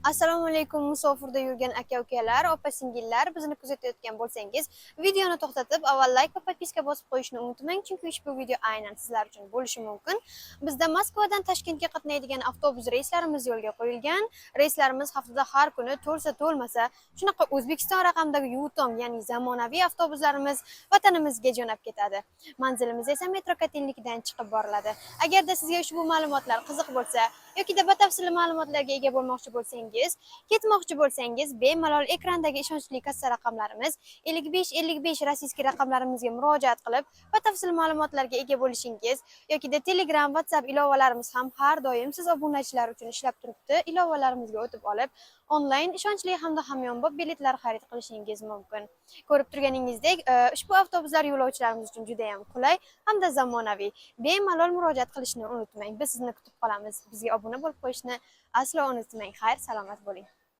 Assalomu alaykum, musofirda yurgan aka ukalar, opa singillar, bizni kuzatayotgan bo'lsangiz, videoni to'xtatib, avval layk va подписка bosib qo'yishni unutmang, chunki ushbu video aynan sizlar uchun bo'lishi mumkin. Bizda Moskvadan Toshkentga qatnaydigan avtobus reyslarimiz yo'lga qo'yilgan. Reyslarimiz haftada har kuni to'lsa to'lmasa, shunaqa O'zbekiston raqamidagi Yutong, ya'ni zamonaviy avtobuslarimiz vatanimizga jo'nab ketadi. Manzilimiz esa metro Kotelnikidan chiqib boriladi. Agarda sizga ushbu ma'lumotlar qiziq bo'lsa yokida batafsil ma'lumotlarga ega bo'lmoqchi bo'lsangiz, ketmoqchi bo'lsangiz, bemalol ekrandagi ishonchli kassa raqamlarimiz 55 55 российский raqamlarimizga murojaat qilib, batafsil ma'lumotlarga ega bo'lishingiz yokida Telegram, WhatsApp ilovalarimiz ham har doim siz obunachilar uchun ishlab turibdi. Ilovalarimizga o'tib olib, onlayn ishonchli hamda hamyonbop biletlar xarid qilishingiz mumkin. Ko'rib turganingizdek, ushbu avtobuslar yo'lovchilarimiz uchun juda ham qulay hamda zamonaviy. Bemalol murojaat qilishni unutmang. Biz sizni kutib qolamiz. Bizga obuna bo'lib qo'yishni aslo unutmang. Xayr, salomat bo'ling.